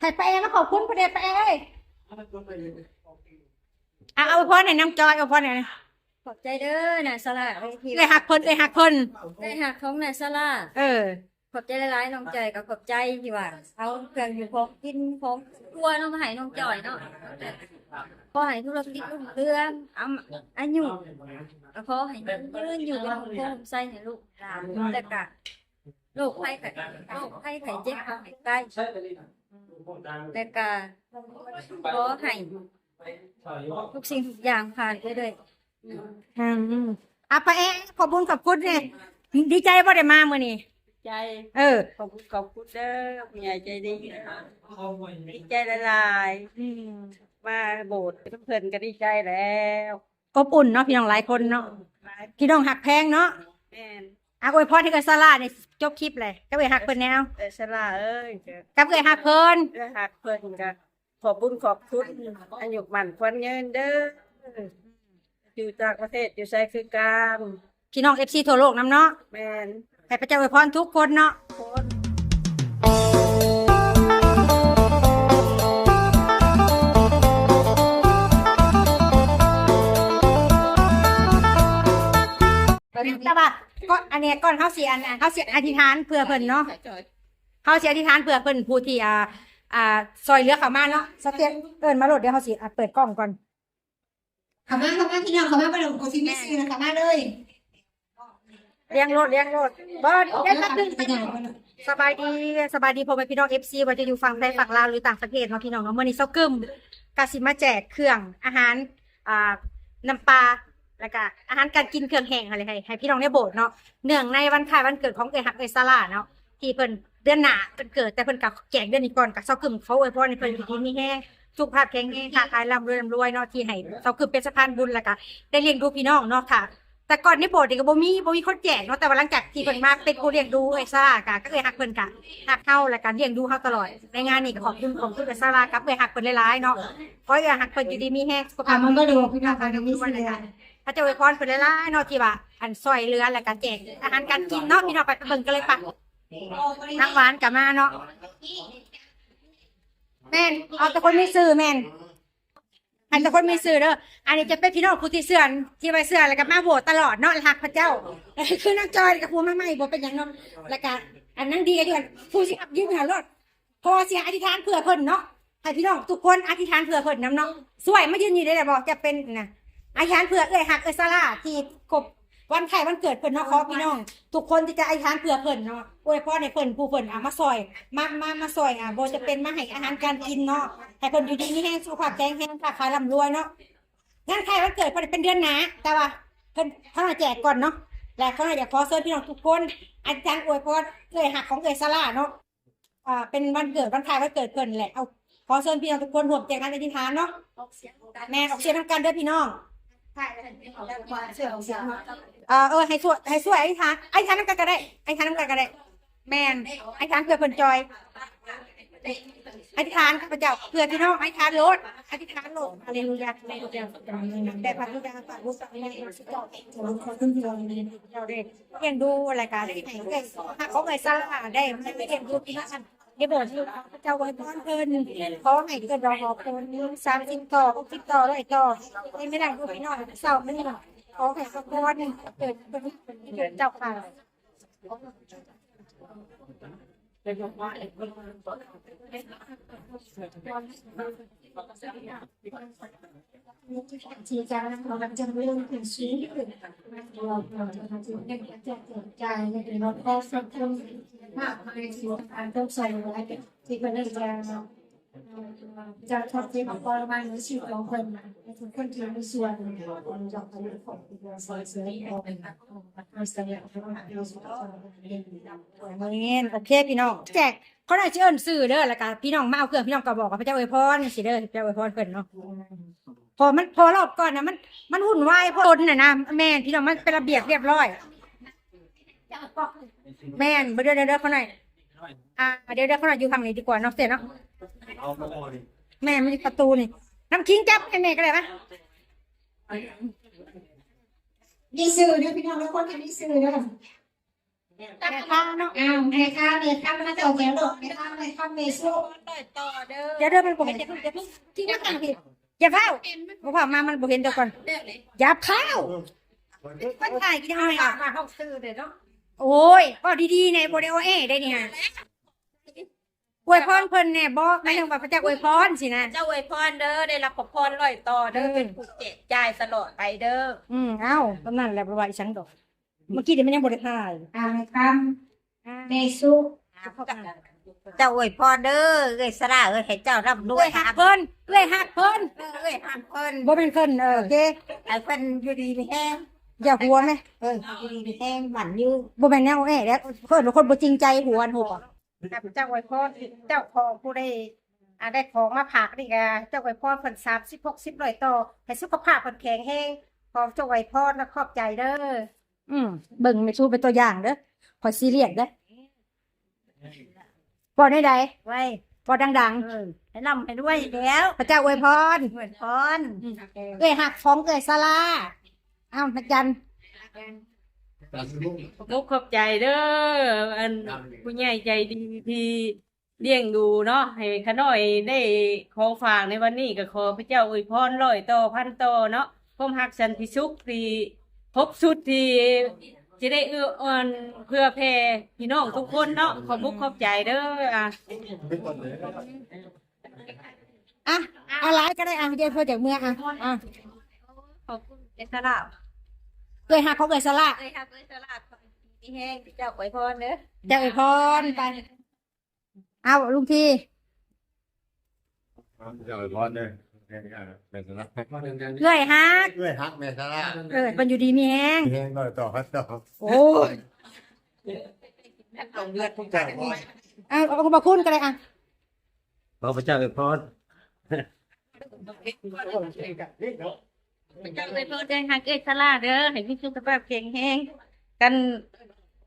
ໃຫ້ປ້າແອມາຂອບຄຸນເພິ່ນແດ່ ປ້າແອມເອີຍ. ອ່າ ອວຍພອນໃຫ້ນ້ອງຈອຍ ອວຍພອນໃຫ້. ຂອບໃຈເດີນ້າສາລາເອີຍ ທີ່ເອື້ອຍຮັກເພິ່ນ ເອື້ອຍຮັກເພິ່ນ ເອື້ອຍຮັກຂອງນ້າສາລາ. ເອີ ຂອບໃຈຫຼາຍໆ ນ້ອງຈອຍກໍຂອບໃຈທີ່ວ່າເອົາເຄື່ອງຢູ່ຂອງກິນຂອງຄົວເນາະ ມາໃຫ້ນ້ອງຈອຍເນາະ. ຂໍໃຫ້ທຸລະກິດຮຸ່ງເຮືອງ ອາຍຸ ກໍຂໍໃຫ້ຍືນຢູ່ເປັນຮົ່ມໂພຮົ່ມໄຊໃຫ້ລູກຫຼານ ແລ້ວກະໂລກໄພໄຂ້ ໂລກໄພໄຂ້ເຈັບກໍໃຫ້ໄກ ແລ້ວກະຂໍໃຫ້ທຸກສິ່ງທຸກຢ່າງຜ່ານໄປດ້ວຍ. ອືມ ອ່າ ປ້າແອ ຂອບບຸນຂອບຄຸນເດ້. ດີໃຈບໍ່ໄດ້ມາມື້ນີ້? ໃຈ. ເອີ ຂອບຄຸນ ຂອບຄຸນເດີ ຜູ້ໃຫຍ່ໃຈດີ ດີໃຈຫຼາຍໆ. ອືມ ມາໂບດນຳເພິ່ນກໍດີໃຈແລ້ວ. ອົບອຸ່ນເນາະ ພີ່ນ້ອງຫຼາຍຄົນເນາະ ພີ່ນ້ອງຮັກແພງເນາະ. ແມ່ນ. ອ່າ ອວຍພອນໃຫ້ເອື້ອຍສາລານີ້ ຈົບຄລິບແຫຼະ ກັບເອື້ອຍຮັກເພິ່ນແດ່. ເອື້ອຍສາລາເອີຍ ກັບເອື້ອຍຮັກເພິ່ນ ເອື້ອຍຮັກເພິ່ນກໍ ຂອບບຸນຂອບຄຸນ ອາຍຸໝັ້ນຂວັນຍືນເດີ ຢູ່ຕ່າງປະເທດຢູ່ໃສຄືກັນ ພີ່ນ້ອງເອັຟຊີທົ່ວໂລກນຳເນາະ. ແມ່ນ. ໃຫ້ພະເຈົ້າອວຍພອນທຸກຄົນເນາະ. ແຕ່ວ່າ ກໍ ອັນນີ້ ກ່ອນເຮົາຊິ ອັນ ເຮົາຊິອະທິຖານເພື່ອເພິ່ນເນາະ ເຮົາຊິອະທິຖານເພື່ອເພິ່ນຜູ້ທີ່ ອ່າ ອ່າ ຊ່ອຍເຫຼືອເຂົ້າມາເນາະ. ສະເຕຍ ເອີ້ນມາໂລດ ດຽວເຮົາຊິ ອ່າ ເປີດກ້ອງກ່ອນ. ເຂົ້າມາ ເຂົ້າມາ ພີ່ນ້ອງ ເຂົ້າມາ ບໍ່ຕ້ອງ ບໍ່ຊິມີຊື່ນະ ເຂົ້າມາເລີຍ. ລ້ຽງໂລດ ລ້ຽງໂລດ ບໍ່ ໄດ້ແປັບໜຶ່ງ. ສະບາຍດີ ສະບາຍດີພໍ່ແມ່ພີ່ນ້ອງເອັຟຊີ ວ່າຈະຢູ່ຝັ່ງໄທ ຝັ່ງລາວ ຫຼື ຕ່າງປະເທດເນາະ ພີ່ນ້ອງເນາະ. ມື້ນີ້ຊາວກຶມກະຊິມາແຈກເຄື່ອງອາຫານ ອ່າ ນ້ຳປາ ແລ້ວກະອາຫານການກິນ ເຄື່ອງແຫ້ງຫັ້ນແຫຼະ ໃຫ້ ໃຫ້ພີ່ນ້ອງໄດ້ໂບດເນາະ ເນື່ອງໃນວັນຄ້າຍວັນເກີດຂອງເອື້ອຍຮັກເອື້ອຍສາລາເນາະ ທີ່ເພິ່ນເດືອນໜ້າເພິ່ນເກີດ ແຕ່ເພິ່ນກໍແຈກເດືອນນີ້ກ່ອນ. ກໍຊາວກຶມຂໍອວຍພອນໃຫ້ເພິ່ນຢູ່ດີມີແຮງ ສຸຂະພາບແຂງແຮງ ຄ້າຂາຍລ່ຳລວຍ ລ່ຳລວຍເນາະ ທີ່ໃຫ້ຊາວກຶມເປັນສະພານບຸນ ແລ້ວກະໄດ້ລ້ຽງດູພີ່ນ້ອງເນາະ. ຖ້າແຕ່ກ່ອນໃນໂບດນີ້ກໍບໍ່ມີ ບໍ່ມີຄົນແຈກເນາະ ແຕ່ວ່າຫຼັງຈາກທີ່ເພິ່ນມາເປັນຜູ້ລ້ຽງດູເອື້ອຍສາລາ ກະ ກໍເອື້ອຍຮັກເພິ່ນກະຮັກເຮົາ ແລ້ວກະລ້ຽງດູເຮົາຕະຫຼອດ. ໃນງານນີ້ກໍຂອບຄຸນ ຂອບຄຸນເອື້ອຍສາລາກັບເອື້ອຍຮັກເພິ່ນຫຼາຍໆເນາະ. ຂໍໃຫ້ເອື້ອຍຮັກເພິ່ນຢູ່ດີມີແຮງ ສຸຂະພາບ ອ່າ ມັນກໍດີ ພີ່ນ້ອງ ພະເຈົ້າອວຍພອນເພິ່ນຫຼາຍໆເນາະ ທີ່ວ່າ ອັນ ຊ່ອຍເຫຼືອ ແລ້ວກະແຈກອາຫານການກິນເນາະ ພີ່ນ້ອງ. ໄປ ໄປເບິ່ງກັນເລີຍ ໄປ. ນາງຫວານກໍມາເນາະ. ແມ່ນ ເອົາແຕ່ຄົນມີຊື່ ແມ່ນ ໃຫ້ແຕ່ຄົນມີຊື່ເດີ. ອັນນີ້ຈະເປັນພີ່ນ້ອງຜູ້ທີ່ເຊື່ອ ທີ່ໄວ້ເຊື່ອ ແລ້ວກໍມາໂຫວດຕະຫຼອດເນາະ ຮັກພະເຈົ້າ ຄືນາງຈອຍ ກໍຜູ້ມາໃໝ່ ບໍ່ເປັນຫຍັງເນາະ. ແລ້ວກໍ ອັນ ນາງດີກໍຢູ່ ອັນ ຜູ້ຊິຮັບຢືມໃຫ້ໂລດ. ຂໍຊິອະທິຖານເພື່ອເພິ່ນເນາະ ໃຫ້ພີ່ນ້ອງທຸກຄົນອະທິຖານເພື່ອເພິ່ນນຳເນາະ. ຊ່ວຍມາຢືນຢູ່ໄດ້ບໍ່? ຈະເປັນນະ ອະທິຖານເພື່ອເອື້ອຍຮັກເອື້ອຍສາລາ ທີ່ຄົບວັນຄ້າຍວັນເກີດເພິ່ນເນາະ. ຂໍພີ່ນ້ອງທຸກຄົນທີ່ຈະອະທິຖານເພື່ອເພິ່ນເນາະ ອວຍພອນໃຫ້ເພິ່ນ ຜູ້ເພິ່ນ ອ່າ ມາຊ່ອຍ ມາ ມາ ມາຊ່ອຍ ອ່າ ບໍ່ຈະເປັນມາໃຫ້ອາຫານການກິນເນາະ ໃຫ້ເພິ່ນຢູ່ດີມີແຮງ ສຸຂະພາບແຂງແຮງ ຄ້າຂາຍລ່ຳລວຍເນາະ. ງານຄ້າຍວັນເກີດເພິ່ນເປັນເດືອນໜ້າ ແຕ່ວ່າເພິ່ນ ເຂົາໃຫ້ແຈກກ່ອນເນາະ. ແລະ ເຂົາໃຫ້ຢາກຂໍເຊີນພີ່ນ້ອງທຸກຄົນ ອະທິຖານອວຍພອນເອື້ອຍຮັກຂອງເອື້ອຍສາລາເນາະ. ອ່າ ເປັນວັນເກີດ ວັນຄ້າຍວັນເກີດເພິ່ນແຫຼະ. ເອົາ ຂໍເຊີນພີ່ນ້ອງທຸກຄົນຮ່ວມແຈກອານອະທິຖານເນາະ. ແມ່ນ ອອກສຽງນຳກັນເດີພີ່ນ້ອງ. ເອີ ເອີ ໃຫ້ຊ່ວຍ ໃຫ້ຊ່ວຍອະທິຖານ ອະທິຖານນຳກັນກໍໄດ້ ອະທິຖານນຳກັນກໍໄດ້. ແມ່ນ ອະທິຖານເພື່ອເພິ່ນຈອຍ ອະທິຖານຂ້າພະເຈົ້າເພື່ອພີ່ນ້ອງ ອະທິຖານໂລດ ອະທິຖານໂລດ. ຮາເລລູຢາ ຮາເລລູຢາ. ແຕ່ພະບິດາ ພະບຸດ ພະວິນຍານບໍລິສຸດ ເຈົ້າເດ້ ລ້ຽງດູ ແລ້ວກະໄດ້ໃຫ້ເອື້ອຍ ຮັກຂອງເອື້ອຍສາລາ ໄດ້ມາລ້ຽງດູພີ່ນ້ອງ ໄດ້ບອກຢູ່ ພະເຈົ້າອວຍພອນເພິ່ນ ຂໍໃຫ້ເກີດດອກອອກຜົນ ສາມສິບຕໍ່ ຫົກສິບຕໍ່ ຮ້ອຍຕໍ່ ໃຫ້ແມ່ນດັ່ງລູກພີ່ນ້ອງເຊົ້າມື້ ຂໍໃຫ້ສະພອນເກີດເປັນເຈົ້າຂ້າ. ແມ່ນ ໂອເຄພີ່ນ້ອງ ແຈກ ຂ້ານ້ອຍຊິເອີ້ນຊື່ເດີ ແລ້ວກະພີ່ນ້ອງມາເອົາເຄື່ອງ ພີ່ນ້ອງກໍບອກວ່າພະເຈົ້າອວຍພອນຈັ່ງຊີ້ເດີ ພະເຈົ້າອວຍພອນເພິ່ນເນາະ. ເພາະມັນ ເພາະລອບກ່ອນນະ ມັນ ມັນວຸ່ນວາຍໂພດນະນະ. ແມ່ນ ພີ່ນ້ອງ ມັນເປັນລະບຽບລຽບຮ້ອຍ. ແມ່ນ ເດີ ເດີ ເດີ ຂ້ານ້ອຍ ອ່າ ເດີ ເດີ ຂ້ານ້ອຍຢູ່ທາງນີ້ດີກວ່າເນາະ ເສຍເນາະ. ແມ່ນ ມັນຢູ່ປະຕູນີ້ ນ້ຳຄິງຈັບໃຫ້ແມ່ກໍໄດ້ມະ. ມີຊື່ເດີພີ່ນ້ອງ ທຸກຄົນມີຊື່ເດີ. ແມ່ຄ້າເນາະ ອ້າວ ແມ່ຄ້າ ແມ່ຄ້າ ມາເຈົ້າແມ່ລູກ ແມ່ຄ້າ ແມ່ຄ້າ ແມ່ຊູ ຕໍ່ເດີ ຢ່າເດີ ມັນບໍ່ເຫັນ ຢ່າເດີ ທີ່ມາຂ້າງພີ້ ຢ່າຟ້າວ ບໍ່ຟ້າວມາ ມັນບໍ່ເຫັນ ດຽວກ່ອນ ຢ່າຟ້າວ ມັນຖ່າຍວິດີໂອໃຫ້ ມາເຮົາຊື້ເດ້ເນາະ ໂອ້ຍ ເວົ້າດີໆແດ່ ບໍ່ໄດ້ອໍແອໄດ໋ນີ້ຫາ ອວຍພອນເພິ່ນແດ່ ບໍ່ ໝາຍເຖິງວ່າພະເຈົ້າອວຍພອນຊີ້ນະ ເຈົ້າອວຍພອນເດີ ໄດ້ຮັບພະພອນຮ້ອຍຕໍ່ເດີ ເອີ ເປັນຜູ້ແຈກຈ່າຍຕະຫຼອດໄປເດີ ອືມ ເອົ້າ ປານນັ້ນແຫຼະ ບໍ່ວ່າອີ່ຫຍັງດອກ ເມື່ອກີ້ນີ້ມັນຍັງບໍ່ໄດ້ຖ່າຍ ອາ ແມ່ຄຳ ອາ ແມ່ສຸ ເຈົ້າອວຍພອນເດີ ເອື້ອຍສາລາເອີຍ ໃຫ້ເຈົ້າຮ່ຳລວຍ ເອື້ອຍຮັກເພິ່ນ ເອື້ອຍຮັກເພິ່ນ ເອີ ເອື້ອຍຮັກເພິ່ນ ບໍ່ແມ່ນເພິ່ນ ເອີ ໂອເຄ ໃຫ້ເພິ່ນຢູ່ດີມີແຮງ ຢ່າຫົວແມ ເອີ ຢູ່ດີມີແຮງ ໝັ້ນຍືນ ບໍ່ແມ່ນແນວແອແດ ເພິ່ນເປັນຄົນບໍ່ຈິງໃຈ ຫົວຫັ້ນ ຮູ້ບໍ່? ຂ້າພະເຈົ້າອວຍພອນເຈົ້າຂອງຜູ້ໃດ ອາ ໄດ້ຂອງມາຝາກນີ້ກະ ເຈົ້າອວຍພອນເພິ່ນ ສາມສິບ ຫົກສິບ ຮ້ອຍຕໍ່ ໃຫ້ສຸຂະພາບເພິ່ນແຂງແຮງ ຂໍເຈົ້າອວຍພອນ ແລະ ຂອບໃຈເດີ. ອືມ ເບິ່ງແມ່ຊູເປັນຕົວຢ່າງເດີ ຂ້ອຍຊີຣຽສເດີ. ເວົ້າແນວໃດ? ເວົ້າດັງໆ ເອີ ໃຫ້ລ່ຳໃຫ້ລວຍແລ້ວ ພະເຈົ້າອວຍພອນ ອວຍພອນ ເອື້ອຍຮັກຂອງເອື້ອຍສາລາ. ເອົ້າ ນາຈັນ ຂອບອົກຂອບໃຈເດີ ອັນ ຜູ້ໃຫຍ່ໃຈດີທີ່ລ້ຽງດູເນາະ ໃຫ້ຂ້ານ້ອຍໄດ້ຂອງຝາກໃນວັນນີ້ ກໍຂໍພະເຈົ້າອວຍພອນຮ້ອຍຕໍ່ພັນຕໍ່ເນາະ ຄວາມຮັກສັນຕິສຸກທີ່ຄົບຊຸດ ທີ່ຈະໄດ້ເອື້ອອານເພື່ອແຜ່ພີ່ນ້ອງທຸກຄົນເນາະ ຂອບອົກຂອບໃຈເດີ ອາ ອ່ະ ເອົາຫຼາຍກໍໄດ້ ອ່ະ ເຈົ້າເພິ່ນຈາກເມືອ ອ່ະ ອ່ະ ຂອບຄຸນເອື້ອຍສາລາ ເອື້ອຍຮັກຂອງເອື້ອຍສາລາ ເອື້ອຍຮັກເອື້ອຍສາລາ ມີແຮງ ເຈົ້າອວຍພອນເດີ ເຈົ້າອວຍພອນໄປ ເອົາ ລຸງທີ ເຈົ້າອວຍພອນເດີ ເອື້ອຍຮັກ ເອື້ອຍຮັກແມ່ສາລາ ເອີ ເພິ່ນຢູ່ດີມີແຮງ ມີແຮງ ຮ້ອຍຕໍ່ພັນຕໍ່ ໂອ້ຍ ເອົາ ເອົາ ເອົາ ຂອບພະຄຸນກໍໄດ້ ອ່ະ ຂໍພະເຈົ້າອວຍພອນ ເຈົ້າອວຍພອນ ເອື້ອຍຮັກເອື້ອຍສາລາເດີ ໃຫ້ມີສຸຂະພາບແຂງແຮງ ກັນ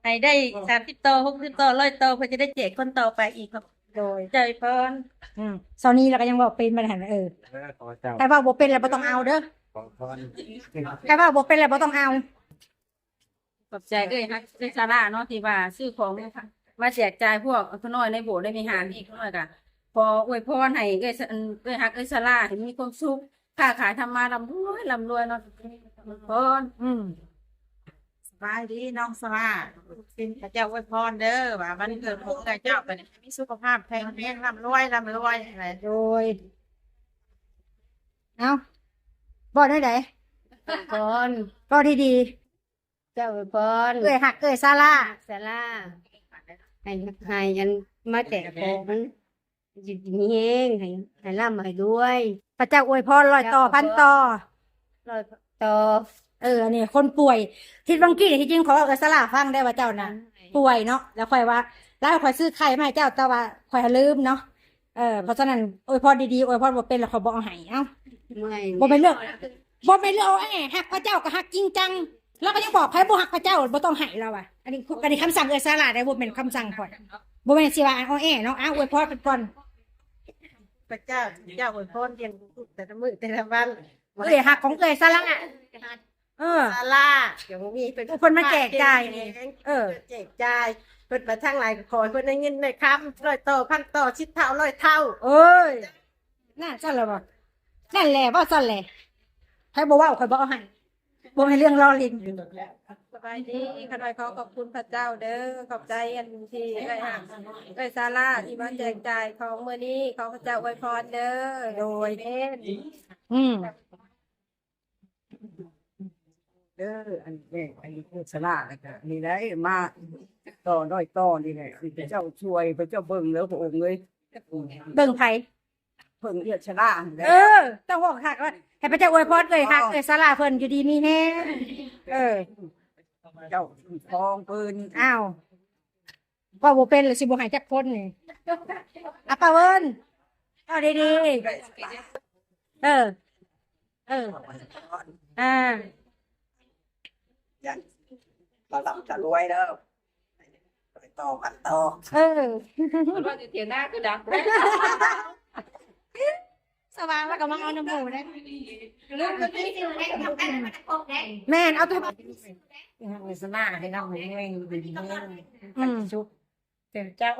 ໃຫ້ໄດ້ສາມສິບຕໍ່ ຫົກສິບຕໍ່ ຮ້ອຍຕໍ່ ເພື່ອຈະໄດ້ແຈກຄົນຕໍ່ໄປອີກ ໂດຍ ເຈົ້າອວຍພອນ ອືມ ຊາວນີ້ລະກໍຍັງເວົ້າເປັນ ບັດຫັ້ນ ເອີ ເອີ ຂໍເຈົ້າ ໃຜເວົ້າບໍ່ເປັນລະບໍ່ຕ້ອງເອົາເດີ ຂໍພອນ ໃຜເວົ້າບໍ່ເປັນລະບໍ່ຕ້ອງເອົາ. ຂອບໃຈເອື້ອຍຮັກເອື້ອຍສາລາເນາະ ທີ່ວ່າຊື້ຂອງມາແຈກຈ່າຍພວກຂ້ານ້ອຍໃນໂບດໃນວິຫານນີ້ ຂ້ານ້ອຍກໍຂໍອວຍພອນໃຫ້ເອື້ອຍ ເອື້ອຍຮັກເອື້ອຍສາລາໃຫ້ມີຄວາມສຸກ ຄ້າຂາຍທຳມາລ່ຳລວຍ ລ່ຳລວຍເນາະ ອວຍພອນ ອືມ ສະບາຍດີນ້ອງສາລາ ເປັນພະເຈົ້າອວຍພອນເດີ ວ່າວັນເກີດຂອງເອື້ອຍເຈົ້າກໍໃຫ້ມີສຸຂະພາບແຂງແຮງ ລ່ຳລວຍ ລ່ຳລວຍ ໂດຍ ເອົ້າ ເວົ້າແນວໃດ? ອວຍພອນ ເວົ້າດີໆ ເຈົ້າອວຍພອນ ເອື້ອຍຮັກເອື້ອຍສາລາ ສາລາ ໃຫ້ ໃຫ້ອັນມາແຈກຂອງ ຢູ່ດີມີແຮງ ໃຫ້ ໃຫ້ລ່ຳໃຫ້ລວຍ ພະເຈົ້າອວຍພອນຮ້ອຍຕໍ່ພັນຕໍ່ ຮ້ອຍຕໍ່ ເອີ ອັນນີ້ຄົນປ່ວຍ ທິດວັງກີ້ທີ່ຈິງຂໍເອື້ອຍສາລາຟັງໄດ້ວ່າເຈົ້ານະ ປ່ວຍເນາະ ແລ້ວຂ້ອຍວ່າ ແລ້ວຂ້ອຍຊື້ໄຂ່ມາໃຫ້ເຈົ້າ ແຕ່ວ່າຂ້ອຍຫາລືມເນາະ ເອີ ເພາະສະນັ້ນ ອວຍພອນດີໆ ອວຍພອນບໍ່ເປັນລະຂ້ອຍບໍ່ເອົາໃຫ້ ເອົ້າ ບໍ່ແມ່ນເລື່ອງ ບໍ່ແມ່ນເລື່ອງເອົາແອ ຮັກພະເຈົ້າກໍຮັກຈິງຈັງ ລາວກໍຍັງບອກໃຜບໍ່ຮັກພະເຈົ້າບໍ່ຕ້ອງໃຫ້ລາວວ່າ ອັນນີ້ ອັນນີ້ຄຳສັ່ງເອື້ອຍສາລາໄດ໋ ບໍ່ແມ່ນຄຳສັ່ງຂ້ອຍ ບໍ່ແມ່ນຊິວ່າເອົາແອເນາະ ອາ ອວຍພອນເພິ່ນກ່ອນ ພະເຈົ້າ ເຈົ້າອວຍພອນລ້ຽງລູກແຕ່ລະມື້ແຕ່ລະວັນ ເອື້ອຍຮັກຂອງເອື້ອຍສາລາ ເອີ ສາລາ ຈະມີເພິ່ນ ເພິ່ນມາແຈກຈ່າຍ ເອີ ແຈກຈ່າຍ ເພິ່ນມາທາງຫຼາຍ ກໍຂໍໃຫ້ເພິ່ນໄດ້ເງິນໄດ້ຄຳ ຮ້ອຍຕໍ່ ພັນຕໍ່ ສິບເທົ່າ ຮ້ອຍເທົ່າ ເອີຍ ນັ້ນຊັ້ນລະບໍ່ ນັ້ນແຫຼະ ເວົ້າຊັ້ນແຫຼະ ໃຜບໍ່ເວົ້າຂ້ອຍບໍ່ເອົາໃຫ້ ບໍ່ແມ່ນເລື່ອງລໍ້ຫຼິ້ນ ສະບາຍດີ ຂ້ານ້ອຍຂໍຂອບຄຸນພະເຈົ້າເດີ ຂອບໃຈອັນທີ່ເອື້ອຍຮັກ ເອື້ອຍສາລາທີ່ມາແຈກຈ່າຍຂອງມື້ນີ້ ຂໍພະເຈົ້າອວຍພອນເດີ ໂດຍ ອາເມນ ອືມ ເດີ ອັນແມ່ ອັນນີ້ຄືສາລາ ແລ້ວກະນີ້ໄດ້ມາຕໍ່ ຮ້ອຍຕໍ່ນີ້ແຫຼະ ພະເຈົ້າຊ່ວຍ ພະເຈົ້າເບິ່ງເດີ ພະອົງເອີຍ ເບິ່ງໃຜ? ເພິ່ນເອື້ອຍສາລາຫັ້ນແຫຼະ ເອີ ຕ້ອງເວົ້າຄັກວ່າ ໃຫ້ພະເຈົ້າອວຍພອນເອື້ອຍຮັກ ເອີ ເອື້ອຍສາລາເພິ່ນຢູ່ດີມີແຮງ ເອີ ເຈົ້າຄອງເພິ່ນ ອ້າວ ເວົ້າບໍ່ເປັນລະຊິບໍ່ໃຫ້ຈັກຄົນນີ້ ອາ ປ້າເວີນ ເວົ້າດີໆ ເອີ ເອີ ອ່າ ຢ່າງ ລະລ່ຳລະລວຍເດີ ໄປຕໍ່ກັນຕໍ່ ເອີ ເພິ່ນວ່າຊິຖຽງນາຄືດັງ ເ ສະຫວ່າງແລ້ວກໍມາເອົານຳໝູ່ເດ້. ແມ່ນ ເອົາໂຕ ສະມາໃຫ້ນ້ອງແຮງ ອືມ ເປັນເຈົ້າ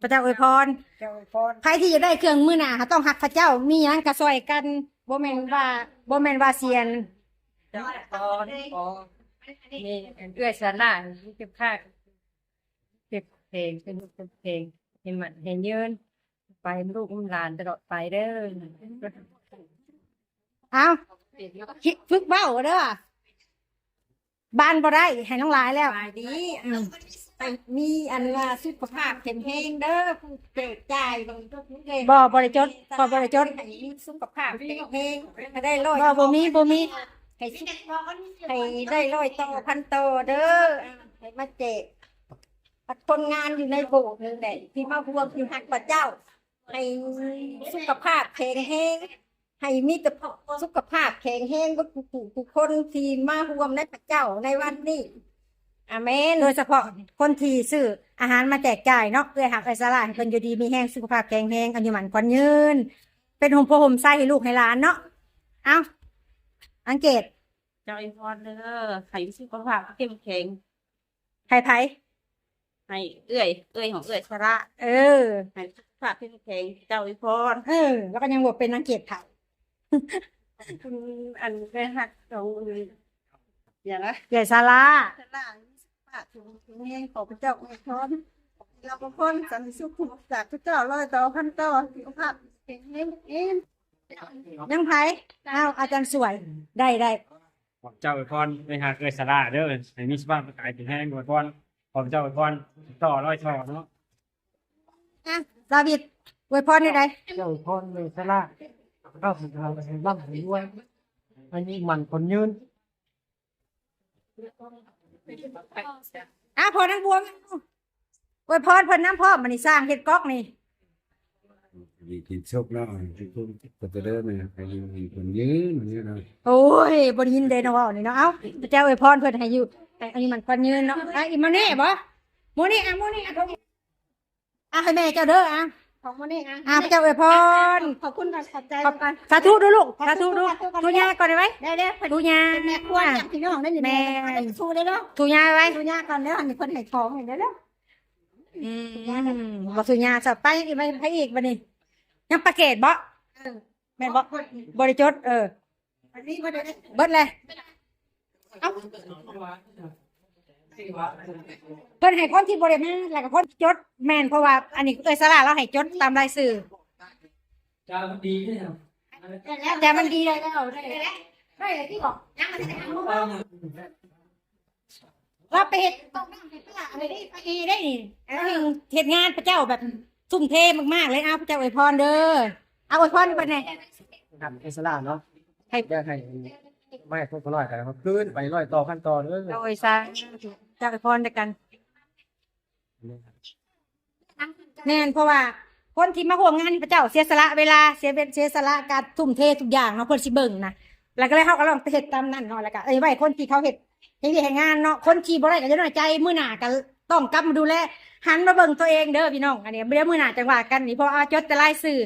ພະເຈົ້າອວຍພອນ ເຈົ້າອວຍພອນ. ໃຜທີ່ຢາກໄດ້ເຄື່ອງມື້ໜ້າ ເຮົາຕ້ອງຮັກພະເຈົ້າ ມີຫຍັງກໍຊ່ອຍກັນ ບໍ່ແມ່ນວ່າ ບໍ່ແມ່ນວ່າຊິອັນ ເຈົ້າອວຍພອນ ຂໍມີເອື້ອຍສາລາ ມີເກັບຄ່າ ເກັບເພງ ເປັນເປັນເພງ ໃຫ້ໝັ້ນໃຫ້ຍືນ ໄປນຳລູກນຳຫຼານຕະຫຼອດໄປເດີ. ເອົ້າ ຝຶກເວົ້າເດີ. ບ້ານບໍ່ໄດ້ ໃຫ້ນ້ອງຫຼາຍແລ້ວ ສະບາຍດີ ອືມ ໃຫ້ມີອັນວ່າສຸຂະພາບແຂງແຮງເດີ ຜູ້ແຈກຈ່າຍ ບໍ່ ບໍ່ໄດ້ຈົດ ຂ້ອຍບໍ່ໄດ້ຈົດ ໃຫ້ມີສຸຂະພາບແຂງແຮງ ໃຫ້ໄດ້ຮ້ອຍ ບໍ່ ບໍ່ມີ ບໍ່ມີ ໃຫ້ສຸ ໃຫ້ໄດ້ຮ້ອຍຕໍ່ພັນຕໍ່ເດີ ໃຫ້ມາແຈກ ຄົນງານຢູ່ໃນໂບດນີ້ແຫຼະ ທີ່ມາຮ່ວມທີ່ຮັກພະເຈົ້າ ໃຫ້ສຸຂະພາບແຂງແຮງ ໃຫ້ມີແຕ່ສຸຂະພາບແຂງແຮງເບິດທຸກຜູ້ທຸກຄົນທີ່ມາຮ່ວມໃນພະເຈົ້າໃນວັນນີ້. ອາເມນ. ໂດຍສະເພາະຄົນທີ່ຊື້ອາຫານມາແຈກຈ່າຍເນາະ ເອື້ອຍຮັກເອື້ອຍສາລາ ໃຫ້ເພິ່ນຢູ່ດີມີແຮງ ສຸຂະພາບແຂງແຮງ ອາຍຸໝັ້ນຂວັນຍືນ ເປັນຮົ່ມໂພຮົ່ມໄຊໃຫ້ລູກໃຫ້ຫຼານເນາະ. ເອົ້າ ອັງເກດ ເຈົ້າອວຍພອນເດີ ໃຫ້ມີສຸຂະພາບເຂັ້ມແຂງ. ໃຫ້ໃຜ? ໃຫ້ເອື້ອຍ ເອື້ອຍຂອງເອື້ອຍສາລາ. ເອີ ໃຫ້ສຸຂະພາບເຂັ້ມແຂງ ເຈົ້າອວຍພອນ. ເອີ ແລ້ວກໍຍັງບໍ່ເປັນນາງເກດເຖົ້າ. ຂອບຄຸນອັນເອື້ອຍຮັກຂອງ ຫຍັງນະ ເອື້ອຍສາລາ ສາລາ ມີສຸຂະພາບແຂງແຮງ ຂໍພະເຈົ້າອວຍພອນ ເຈົ້າອວຍພອນສັນຕິສຸກຈາກພະເຈົ້າ ຮ້ອຍຕໍ່ພັນຕໍ່ ສຸຂະພາບແຂງແຮງ. ຍັງໃຜ? ອ້າວ ອາຈານສວຍ ໄດ້ ໄດ້. ຂໍພະເຈົ້າອວຍພອນ ໄດ້ຮັກເອື້ອຍສາລາເດີ ໃຫ້ມີສະພາບຮ່າງກາຍແຂງແຮງ ອວຍພອນ ຂໍພະເຈົ້າອວຍພອນຕໍ່ ຮ້ອຍຕໍ່ເນາະ. ອ່ະ ດາວິດ ອວຍພອນແນວໃດ? ເຈົ້າອວຍພອນເອື້ອຍສາລາ ເຈົ້າໃຫ້ລ່ຳໃຫ້ລວຍ ອາຍຸໝັ້ນຂວັນຍືນ. ອ່ະ ພໍ່ນາງບົວ ອວຍພອນເພິ່ນນຳພ້ອມ ບັດນີ້ສ້າງເຮັດກອກນີ້ ດີກິນສຸກເນາະ ໃຫ້ເພິ່ນຈະເລີນ ໃຫ້ຢູ່ດີມີແຮງຍືນເນາະ. ໂອ້ຍ ບໍ່ໄດ້ຍິນເດ້ເນາະ ເວົ້ານີ້ເນາະ. ເອົ້າ ພະເຈົ້າອວຍພອນເພິ່ນໃຫ້ຢູ່ ໃຫ້ອາຍຸໝັ້ນຂວັນຍືນເນາະ. ອ່ະ ອີໂມເນ່ບໍ? ໂມເນ່ ອ່ະ ໂມເນ່ ອ່ະ ອ່ະ ໃຫ້ແມ່ເຈົ້າເດີ ອ່ະ ຂອງໂມເນ່ ອ່ະ ອ່ະ ພະເຈົ້າອວຍພອນ. ຂອບຄຸນ ຂອບໃຈ ສາທຸດູລູກ ສາທຸດູ. ທູຍາກ່ອນໄດ້ໄວ? ໄດ້ເດີ ທູຍາ ເປັນແມ່ຄົວ ອ່ະ ພີ່ນ້ອງໄດ້ນີ້ ແມ່ ຊູເດີ ທູຍາໄວ ຊູຍາກ່ອນເດີ ອັນນີ້ເພິ່ນໃຫ້ຂອງໃຫ້ເດີ. ອືມ ບໍ່ສຸຍາຊະ ໄປອີກ ໄປ ໄປອີກບັດນີ້. ຍັງປາເກດບໍ່? ເອີ ແມ່ນບໍ່? ບໍ່ໄດ້ຈົດ ເອີ ເບິດແລ້ວ. ເອົ້າ ເພິ່ນໃຫ້ຄົນທີ່ບໍ່ໄດ້ມາ ແລ້ວກໍຄົນຈົດ ແມ່ນ ເພາະວ່າອັນນີ້ເອື້ອຍສາລາລາວໃຫ້ຈົດຕາມລາຍຊື່. ແຕ່ມັນດີແລ້ວ ໄດ້ແລ້ວ ໄດ້ແລ້ວ ໄດ້ແລ້ວ ທີ່ບອກ ຍັງບໍ່ທັນໄດ້ທຳ. ລາວໄປເຮັດ ໄປເອໄດ້ນີ້ ເຮັດງານພະເຈົ້າແບບທຸ່ມເທມາກໆເລີຍ. ເອົາ ພະເຈົ້າອວຍພອນເດີ ເອົາ ອວຍພອນເພິ່ນແດ່. ຄັບ ເອສລາເນາະ ໃຫ້ ຢາກໃຫ້ ມາໃຫ້ຄົນນ້ອຍກໍຄືນໄປຮ້ອຍຕໍ່ພັນຕໍ່ເດີ. ໂດຍ ສາທຸ ເຈົ້າອວຍພອນນຳກັນ. ແມ່ນ ເພາະວ່າຄົນທີ່ມາຮ່ວມງານພະເຈົ້າເສຍສະຫຼະເວລາ ເສຍເວ ເສຍສະຫຼະການທຸ່ມເທທຸກຢ່າງເນາະ ເພິ່ນຊິເບິ່ງນະ ແລ້ວກໍເລີຍ ເຮົາກໍລອງໄປເຮັດຕາມນັ້ນເນາະ ແລ້ວກໍ ເອີ ໄວ້ຄົນທີ່ເຂົາເຮັດ ເຮັດວຽກເຮັດງານເນາະ ຄົນທີ່ບໍ່ໄດ້ກໍຢ່ານ້ອຍໃຈ ມື້ໜ້າກໍຕ້ອງກັບມາດູແລ ຫັນມາເບິ່ງຕົວເອງເດີພີ່ນ້ອງ. ອັນນີ້ດຽວມື້ໜ້າຈັ່ງວ່າກັນ ນີ້ເພາະເອົາຈົດແຕ່ລາຍຊື່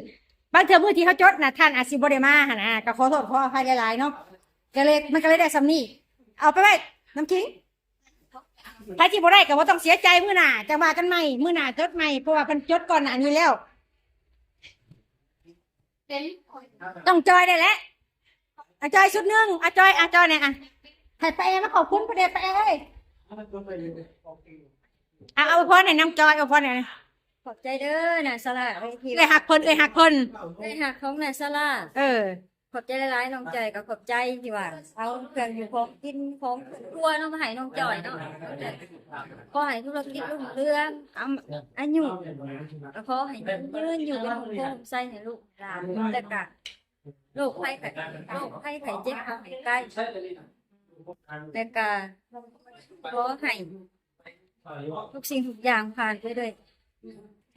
ບາງເທື່ອມື້ທີ່ເຮົາຈົດນະ ທ່ານອາດຊິບໍ່ໄດ້ມາຫັ້ນນະ ກໍຂໍໂທດຂໍອະໄພຫຼາຍໆເນາະ ກໍເລີຍ ມັນກໍເລີຍໄດ້ສ່ຳນີ້ ເອົາໄປໄວ້ນຳຄິງ. ໃຜທີ່ບໍ່ໄດ້ກໍບໍ່ຕ້ອງເສຍໃຈ ມື້ໜ້າຈັ່ງວ່າກັນໃໝ່ ມື້ໜ້າຈົດໃໝ່ ເພາະວ່າເພິ່ນຈົດກ່ອນໜ້ານີ້ແລ້ວ. ຕ້ອງຈ່ອຍໄດ້ແຫຼະ ອາຈ່ອຍຊຸດໜຶ່ງ ອາຈ່ອຍ ອາຈ່ອຍແດ່ ອະ ໃຫ້ປ້າແອມາຂອບຄຸນເພິ່ນແດ່ ປ້າແອເອີຍ. ອາ ອວຍພອນໃຫ້ນ້ອງຈ່ອຍ ອວຍພອນໃຫ້ ຂອບໃຈເດີນ້າສາລາ ເອື້ອຍຮັກເພິ່ນ ເອື້ອຍຮັກເພິ່ນ ເອື້ອຍຮັກຂອງນ້າສາລາ ເອີ. ຂອບໃຈຫຼາຍໆ ນ້ອງຈ້ອຍ ກໍຂອບໃຈທີ່ວ່າເອົາເຄື່ອງຢູ່ຂອງກິນ ຂອງຄົວເນາະ ມາໃຫ້ນ້ອງຈ້ອຍເນາະ. ຂໍໃຫ້ທຸລະກິດຮຸ່ງເຮືອງ ອາ ອາຍຸ ກໍຂໍໃຫ້ຍືນຢູ່ເປັນຮົ່ມໂພຮົ່ມໄຊໃຫ້ລູກຫຼານ ແລ້ວກະໂລກໄພໄຂ້ ໂລກໄພໄຂ້ເຈັບກໍໃຫ້ໄກ ແລ້ວກະຂໍໃຫ້ ທຸກສິ່ງທຸກຢ່າງຜ່ານໄປດ້ວຍ.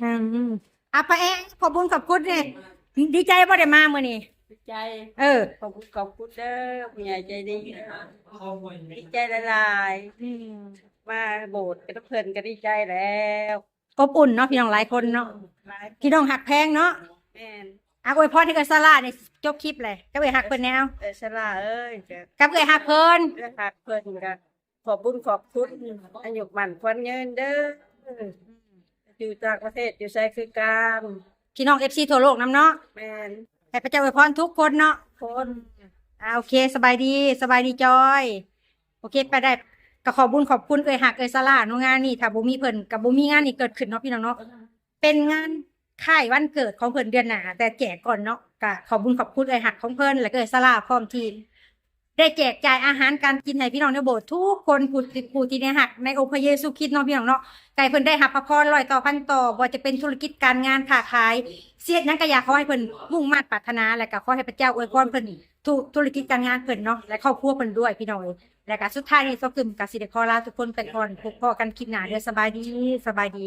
ອືມ ອາ ປ້າແອ ຂອບບຸນຂອບຄຸນເດ້ ດີໃຈບໍ່ໄດ້ມາມື້ນີ້? ດີໃຈ ເອີ ຂອບບຸນຂອບຄຸນເດີ ຜູ້ໃຫຍ່ໃຈດີ ດີໃຈຫຼາຍໆ. ອືມ ມາໂບດກັບເພິ່ນກໍດີໃຈແລ້ວ ອົບອຸ່ນເນາະ ພີ່ນ້ອງຫຼາຍຄົນເນາະ ຫຼາຍ ພີ່ນ້ອງຮັກແພງເນາະ. ແມ່ນ ອ່ະ ອວຍພອນໃຫ້ເອື້ອຍຊາລານີ້ ຈົບຄລິບແຫຼະ ກັບເອື້ອຍຮັກເພິ່ນແນວ ເອື້ອຍຊາລາເອີຍ ກັບເອື້ອຍຮັກເພິ່ນ ເອື້ອຍຮັກເພິ່ນ ກໍຂອບບຸນຂອບຄຸນ ອາຍຸໝັ້ນຂວັນຍືນເດີ ຢູ່ຕ່າງປະເທດຢູ່ໃສຄືກັນ ພີ່ນ້ອງເອັຟຊີທົ່ວໂລກນຳເນາະ ແມ່ນ ໃຫ້ພະເຈົ້າອວຍພອນທຸກຄົນເນາະ ຄົນ ອ່າ ໂອເຄ ສະບາຍດີ ສະບາຍດີຈອຍ ໂອເຄ ໄປໄດ້ ກໍຂອບບຸນຂອບຄຸນເອື້ອຍຮັກເອື້ອຍຊາລາເນາະ ງານນີ້ ຖ້າບໍ່ມີເພິ່ນ ກໍບໍ່ມີງານນີ້ເກີດຂຶ້ນເນາະ ພີ່ນ້ອງເນາະ ເປັນງານຄ້າຍວັນເກີດຂອງເພິ່ນເດືອນໜ້າ ແຕ່ແຈກກ່ອນເນາະ ກະຂອບບຸນຂອບຄຸນເອື້ອຍຮັກຂອງເພິ່ນ ແລະ ເອື້ອຍຊາລາ ພ້ອມທີ່ໄດ້ແຈກຈ່າຍອາຫານການກິນໃຫ້ພີ່ນ້ອງໃນໂບດທຸກຄົນ ຜູ້ ຜູ້ທີ່ໄດ້ຮັກໃນອົງພະເຢຊູຄຣິດເນາະ ພີ່ນ້ອງເນາະ ໃຫ້ເພິ່ນໄດ້ຮັບພະພອນຮ້ອຍຕໍ່ພັນຕໍ່ ບໍ່ວ່າຈະເປັນທຸລະກິດການງານຄ້າຂາຍ ຊິເຮັດຫຍັງກໍຢ່າ ຂໍໃຫ້ເພິ່ນມຸ່ງມາດປາດຖະໜາ ແລະ ກໍຂໍໃຫ້ພະເຈົ້າອວຍພອນເພິ່ນ ທຸ ທຸລະກິດການງານເພິ່ນເນາະ ແລະ ຄອບຄົວເພິ່ນດ້ວຍ ພີ່ນ້ອງເອີຍ ແລະ ກໍສຸດທ້າຍນີ້ ຊອກຶມກໍຊິໄດ້ຂໍລາທຸກຄົນໄປກ່ອນ ພົບພໍ້ກັນຄລິບໜ້າເດີ ສະບາຍດີ ສະບາຍດີ.